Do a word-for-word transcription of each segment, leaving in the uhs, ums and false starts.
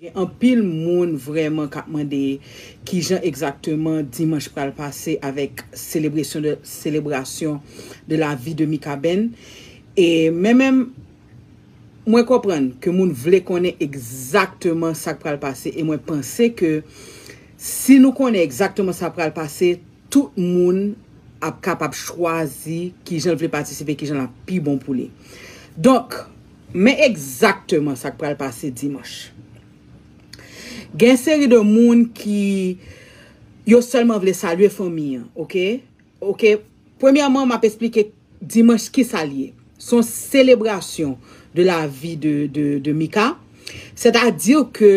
Gen anpil moun vrèman k ap mande kijan egzakteman dimanch pral pase avèk selebrasyon de, selebrasyon de la vi de Mikaben. E mwen menm, mwen konprann ke moun vle konnen egzakteman sa k pral pase e mwen panse ke si nou konnen egzakteman sa k pral pase, tout moun ap kapab chwazi kijan l vle patisipe, kijan l ap pi bon pou li. Donk, men egzakteman sa k pral pase dimanch. Gen seri de moun ki yo sèlman vle salye fanmi an, oke? Oke, premyèman, m ap esplike dimanch ki sa l ye. Se yon selebrasyon de la vi de, de, de Mika. Sètadi ke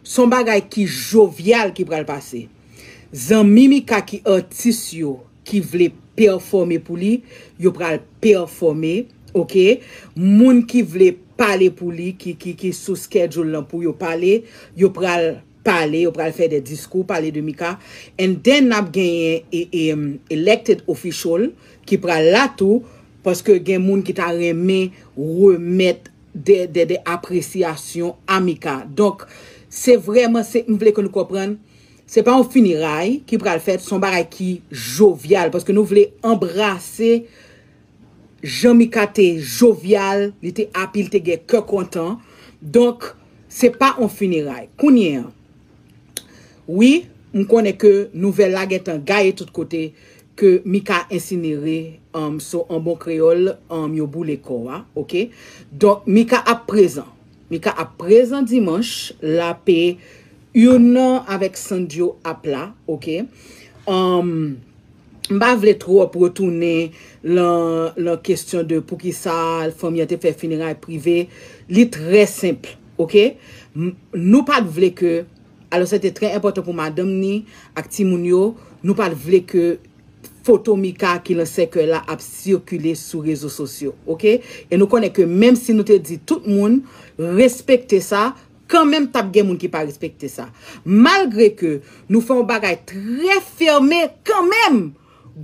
se yon bagay ki jovyal ki pral pase. Zanmi Mika ki atis yo, ki vle pèfòme pou li, yo pral pèfòme, oke? Moun ki vle pale pou li, ki, ki, ki sou schedule lan pou yo pale, yo pral pale, yo pral fè de diskou, pale de Mika. And then n ap genyen e, e, um, elected official ki pral la tou, paske gen moun ki ta renmen remèt de, de, de apresyasyon a Mika. Donk, se vrèman, se, m vle ke nou konprann, se pa yon fineray ki pral fèt, se yon bagay ki jovyal, paske nou vle anbrase jan Mika te jovyal, li te api, li te gen kè kontan. Donk, se pa yon fineray. Kounye an, wi, m konnen ke nouvèl la gentan gaye tout kote, ke Mika ensinere, um, so an bon kreyòl, um, yo boule kò a, oke? Donk, Mika ap prezan. Mika ap prezan dimanch, l ap e youn nan avèk Sandyo ap la, oke? Um, m pa vle twòp retounen lan, lan kesyon de poukisa fanmi an te fè fineray prive. Li trè senp, oke? M, nou pa t vle ke, alò se te trè enpòtan pou madanm ni ak timoun yo, nou pa t vle ke foto Mika ki lan sèkèy la ap sikile sou rezo sosyo, oke? E nou konnen ke menm si nou te di tout moun respekte sa, kanmenm t ap gen moun ki pa respekte sa. Malgre ke nou fè yon bagay trè fèmen kanmenm,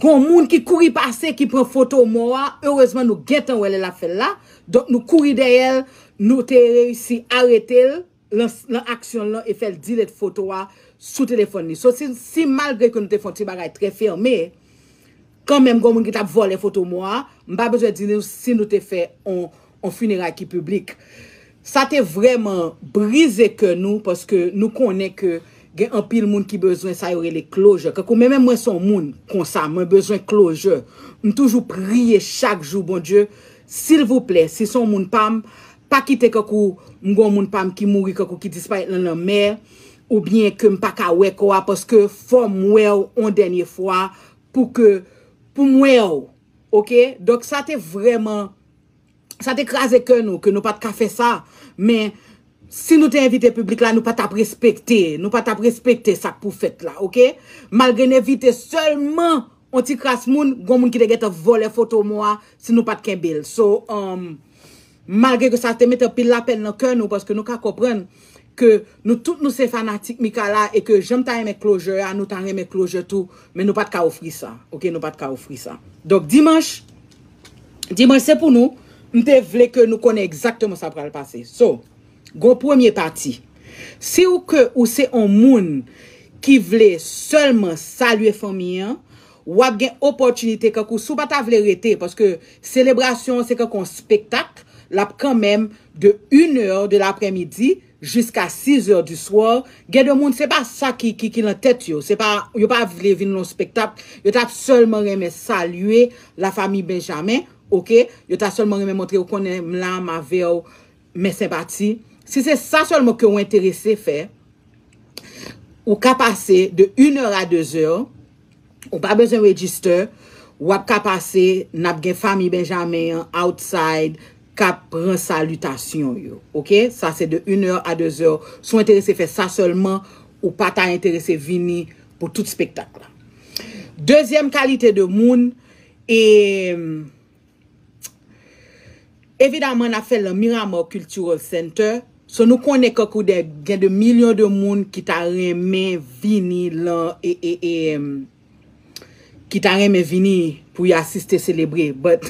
gon moun ki kouri pase, ki pran foto mò a, erezman nou gentan wè lè l ap fè l la, donk nou kouri dèyè l, nou te reyisi arete l, lan, lan aksyon l lan e fè l delete foto a sou telefòn li. So, si, si malgre ke nou te fè yon ti bagay trè fèmen, kanmenm, gon moun ki t ap vòlè foto mò a, m pa bezwen di nou si nou te fè on, on fineray ki piblik. Sa te vrèman brize kè nou, paske nou konnen ke gen anpil moun ki bezwen sa yo rele closure. Kankou mwen menm, mwen se yon moun konsa, mwen bezwen closure. M toujou priye chak jou, Bondye, silvouplè, si se yon moun pa m, pa kite kankou m gon moun pa m ki mouri, kankou ki disparèt nan lanmè, oubyen ke m pa ka wè kò a, paske fò m wè w on dènye fwa pou ke, pou m wè w, oke? Donk, sa te vrèman, sa te kraze kè nou, ke nou pa t ka fè sa, men si nou te envite piblik la, nou pa t ap respekte, nou pa t ap respekte sa k pou fèt la, oke? Malgre n envite sèlman on ti kras moun, gon moun ki te gentan vòlè foto mò a, si nou pa t kenbe l. So, um, malgre ke sa te mete anpil lapèn nan kè nou, paske nou ka konprann ke nou tout nou se fanatik Mika la, e ke jan m ta renmen closure a, nou ta renmen closure tou, men nou pa t ka ofri sa, oke, nou pa t ka ofri sa. Donk, dimanch, dimanch se pou nou, m te vle ke nou konnen egzakteman sa pral pase. So, gon premye pati. Si ou ke ou se on moun ki vle sèlman salye fanmi an, w ap gen opòtinite kankou si w pa ta vle rete, paske selebrasyon an se kankou yon spektak, l ap kanmenm de une heure de l'après-midi jiska six heures du soir. Gen de moun, se pa sa ki, ki, ki lan tèt yo, se pa, yo pa vle vin lan spektak, yo t ap sèlman renmen salye la famille Benjamin, oke? Yo ta sèlman renmen montre yo konnen m la, m avè w, men senpati. Si se sa sèlman ke w enterese fè, ou ka pase de une heure à deux heures, ou pa bezwen register, w ap ka pase, n ap gen fanmi Benjamin an outside k ap pran salitasyon yo, oke? Sa se de une heure à deux heures. Si w enterese fè sa sèlman, ou pa ta enterese vini pou tout spektak la. Dezyèm kalite de moun, e, evidaman, n ap fè l nan Miramar Cultural Center. So, nou konnen kankou de, gen de milyon de moun ki ta renmen vini lan, e, e, e, em, ki ta renmen vini pou y asiste selebre. But,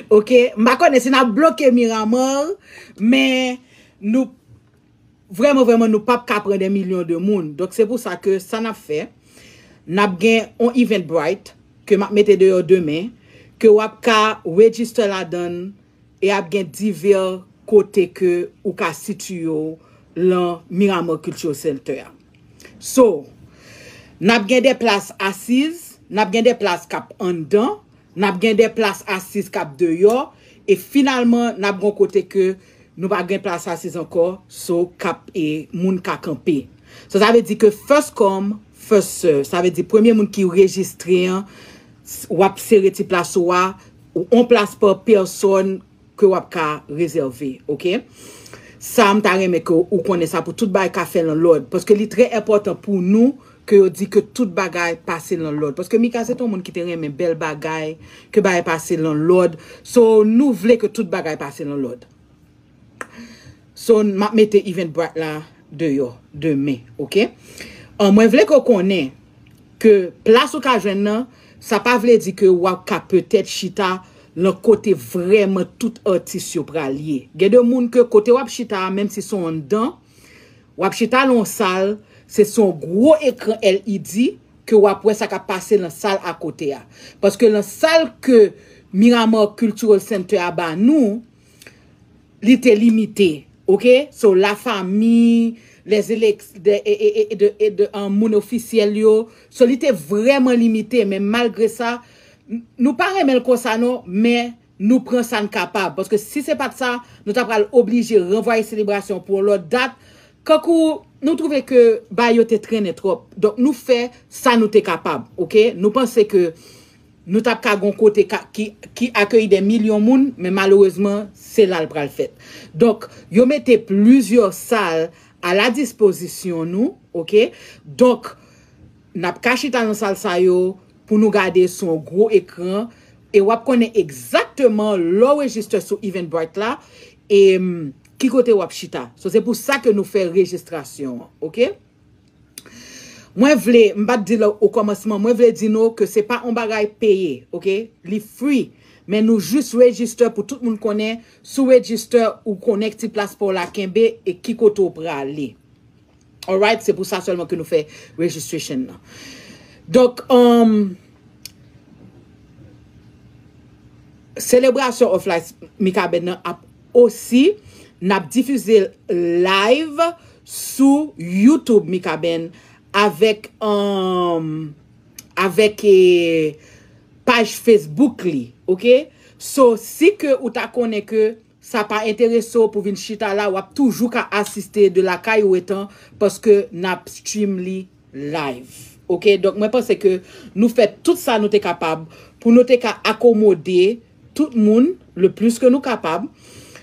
oke, m pa konnen si n ap bloke Miramar, men nou, Vrèman, vrèman, nou p ap ka pran de milyon de moun. Donk, se pou sa ke sa n ap fè, n ap gen yon Eventbrite ke m ap mete deyò demen, ke w ap ka register ladan l, e ap gen divè kote ke ou ka sitiye w lan Miramar Cultural Center a. So, n ap gen de plas asiz, n ap gen de plas k ap anndan, n ap gen de plas asiz k ap deyò, e finalman, n ap gen yon kote ke nou pa gen plas asiz ankò, so k ap e moun ka kanpe. So, sa vle di ke first come, first serve. Sa vle di premye moun ki rejistre an, s- w ap sere ti plas ou a, ou on plas pa pèsòn ke w ap ka rezève, oke? Sa, m ta renmen ke ou konnen sa pou tout bagay ka fè lan lòd, paske li trè enpòtan pou nou ke yo di ke tout bagay pase lan lòd. Paske Mika se t on moun ki te renmen bèl bagay, ke bagay pase lan lòd. So, nou vle ke tout bagay pase lan lòd. So, m ap mete Eventbrite la deyò, demen, oke? An, mwen vle ke w konnen ke plas ou ka jwenn nan, sa pa vle di ke w ap ka petèt chita lan kote vrèman tout atis yo pral ye. Gen de moun ke kote w ap chita a, menm si se anndan, w ap chita lan yon sal, se sou yon gwo ekran L E D ke w ap wè sa k ap pase lan sal akote a. Paske lan sal ke Miramar Cultural Center a ba nou, li te limite, oke? So, lafanmi, les élect, de, e, e, e, de, e de, um, moun ofisyèl yo. So, li te vrèman limite, men malgre sa, n- nou pa renmen l konsa non, men nou pran sa n kapab. Paske si se pa t sa, nou ta pral oblije ranvwaye selebrasyon pou yon lòt dat. Kankou nou twouve ke bagay yo te trennen twòp. Donk, nou fè sa nou te kapab, oke? Nou panse ke nou t ap ka gon kote ka- ki, ki akeyi de milyon moun, men malerezman, se la l pral fèt. Donk, yo mete plizyè sal a la dispozisyon nou, oke? Donk, n ap ka chita nan sal sa yo pou nou gade sou yon gwo ekran, e w ap konnen egzakteman lè w rejiste sou Eventbrite la, e mm, ki kote w ap chita. So, se pou sa ke nou fè rejistrasyon an, oke? Mwen vle, m pa t di l o kòmansman, mwen vle di nou ke se pa yon bagay peye, oke? Li free. Men nou jis rejiste pou tout moun konnen, si w rejiste, ou konnen ki ti plas pa w la kenbe e ki kote w prale. Alright, se pou sa sèlman ke nou fè registration nan. Donk, um, selebrasyon Off Lights Mikaben nan ap osi, n ap difize live sou YouTube Mikaben avèk, um, avèk eh, paj Facebook li, oke? So, si ke ou ta konnen ke sa pa enterese w pou vin chita la, w ap toujou ka asiste de lakay ou etan, paske n ap stream li live. Oke, donk mwen panse ke nou fè tout sa nou te kapab pou nou te ka akomode tout moun le plis ke nou kapab.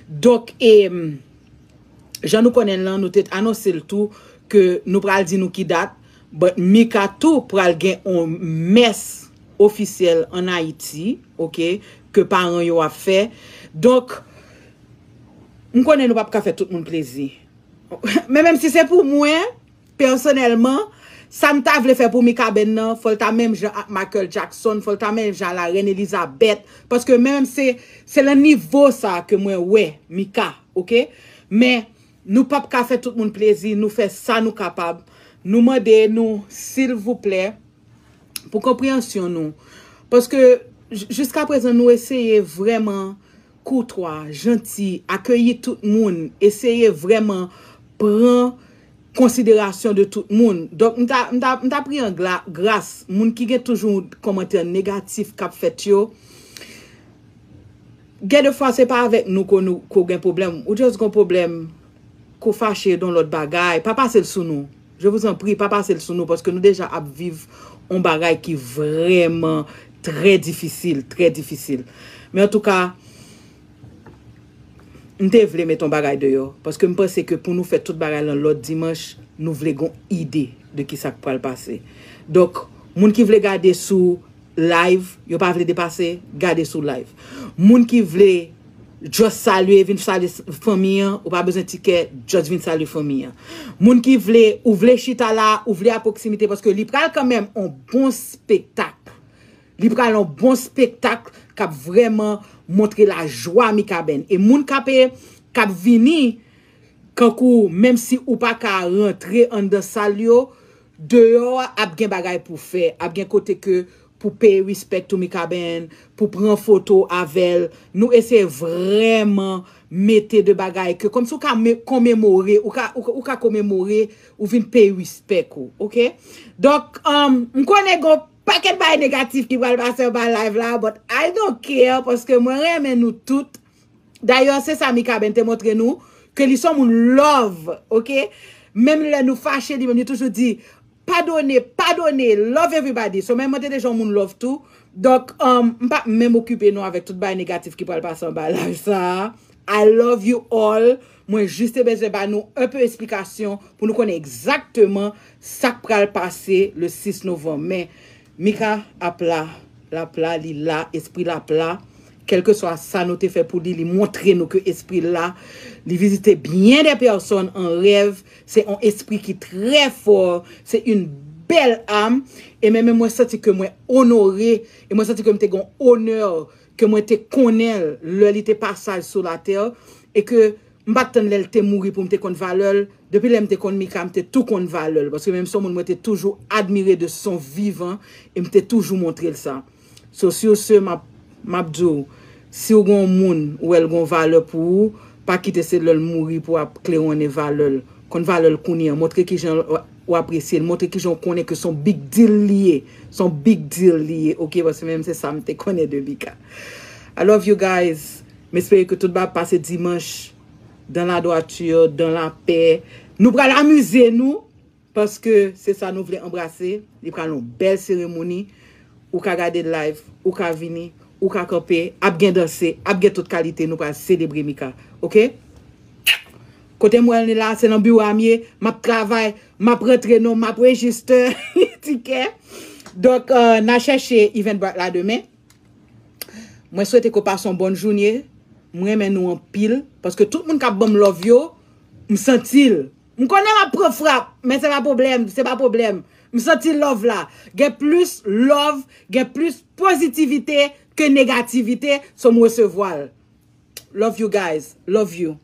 Donk, e, jan nou konnen l lan, nou te anonse l tou ke nou pral di nou ki dat, but Mika tou pral gen yon mès ofisyèl an Ayiti, oke, ke paran yo ap fè. Donk, m konnen nou p ap ka fè tout moun plezi. Men menm si se pou mwen, pèsonèlman, sa m ta vle fè pou Mikaben nan, fò l ta menm jan ak Michael Jackson, fò l ta menm jan a la Reine Elizabeth, paske menm se, se lan nivo sa ke mwen wè Mika, oke? Men, nou p ap ka fè tout moun plezi, nou fè sa nou kapab. Nou mande nou, silvouplè, pou konpreyansyon nou. Paske, j- jiska prezan, nou eseye vrèman koutwa, janti, akeyi tout moun, eseye vrèman pran konsiderasyon de tout moun. Donk, m ta, m ta, m ta priye an gla- gras, moun ki gen toujou kòmantè negatif k ap fèt yo, gen de fwa se pa avèk nou ke nou ke w gen pwoblèm. Ou just gon pwoblèm, ke w fache de yon lòt bagay. Pa pase l sou nou. Je vous en prie, pa pase l sou nou, paske nou deja ap viv yon bagay ki vrèman trè difisil, trè difisil. Men antouka, m te vle mete yon bagay deyò, paske m panse ke pou nou fè tout bagay lan lòt dimanch, nou vle gon ide de kisa k pral pase. Donk, moun ki vle gade sou live, yo pa vle depase, gade sou live. Moun ki vle just salye, vin salye s- fanmi an, ou pa bezwen tikè, just vin salye fanmi an. Moun ki vle, ou vle chita la, ou vle a pwoksimite, paske li pral kanmenm yon bon spektak. Li pral yon bon spektak k ap vrèman montre lajwa Mikaben. E moun k ap, k ap vini, Kankou, menm si ou pa ka rantre anndan sal yo, deyò a ap gen bagay pou fè, ap gen kote ke pou peye respect to Mikaben, pou pran foto avè l. Nou eseye vrèman mete de bagay ke kòmsi ou ka me- komemore, ou ka, ou, ou ka komemore, ou vin peye respect ou, oke? Donk, um, m konnen gen pakèt bagay negatif ki pral pase anba live la, but I don't care, paske mwen renmen nou tout. Dayè, se sa Mikaben te montre nou, ke li son moun love, oke? Menm lè nou fache, li menm li toujou di, padone, padone, love everybody. So, menm mwen te deja yon moun love tou. Donk, um, m pa menm okipe nou avèk tout bagay negatif ki pral pase anba live sa. I love you all. Mwen jis te bezwen ba nou un peu esplikasyon pou nou konnen egzakteman sa k pral pase le sis novanm. Men, Mika ap la, l ap la, li la, espri l ap la. Kèlkeswa sa nou te fè pou li, li montre nou ke espri l la. Li vizite byen de pèsòn an rèv. Se yon espri ki trè fò. Se yon bèl am. E menm mwen santi ke mwen onore. E mwen santi ke m te gen onè. Ke mwen te konnen l lè li te pasaj sou latè. E ke m pa t tann lè l te mouri pou m te konn valè l. Depi lè m te konn Mika, m te tou konn valè l. Paske menm se yon moun mwen te toujou admire de son vivan. E m te toujou montre l sa. So, sur ce, m ap, m ap di w, si w gen yon moun, ou wè l gen yon valè pou ou, pa kite se lè l mouri pou w ap klewonnen valè l. Konn valè l kounye a. Montre kijan w apresye l. Montre kijan w konnen ke se yon big deal li ye. Se yon big deal li ye, oke? Paske menm se sa m te konnen de Mika. I love you guys. M espere ke tout bagay ap pase dimanch dans la droiture, dans la paix. Nou pral amize nou. Paske se sa nou vle anbrase. Li pral yon bèl seremoni. Ou ka gade live, ou ka vini, ou ka kanpe, ap gen danse, ap gen tout kalite, nou pral selebre Mika. Oke? Kote m wè l la, se nan biwo a m ye, m ap travay, m ap rantre non, m ap rejiste tikè. Donk, euh, n a chèche Eventbrite la demen. Mwen swete ke w pase yon bòn jounen. Mwen renmen nou anpil. Paske tout moun k ap ban m love yo, m santi l. M konnen m ap pran frap, men se pa pwoblèm, se pa pwoblèm. M santi love la. Gen plis love, gen plis pozitivite ke negativite, so m resevwa l. Love you guys. Love you.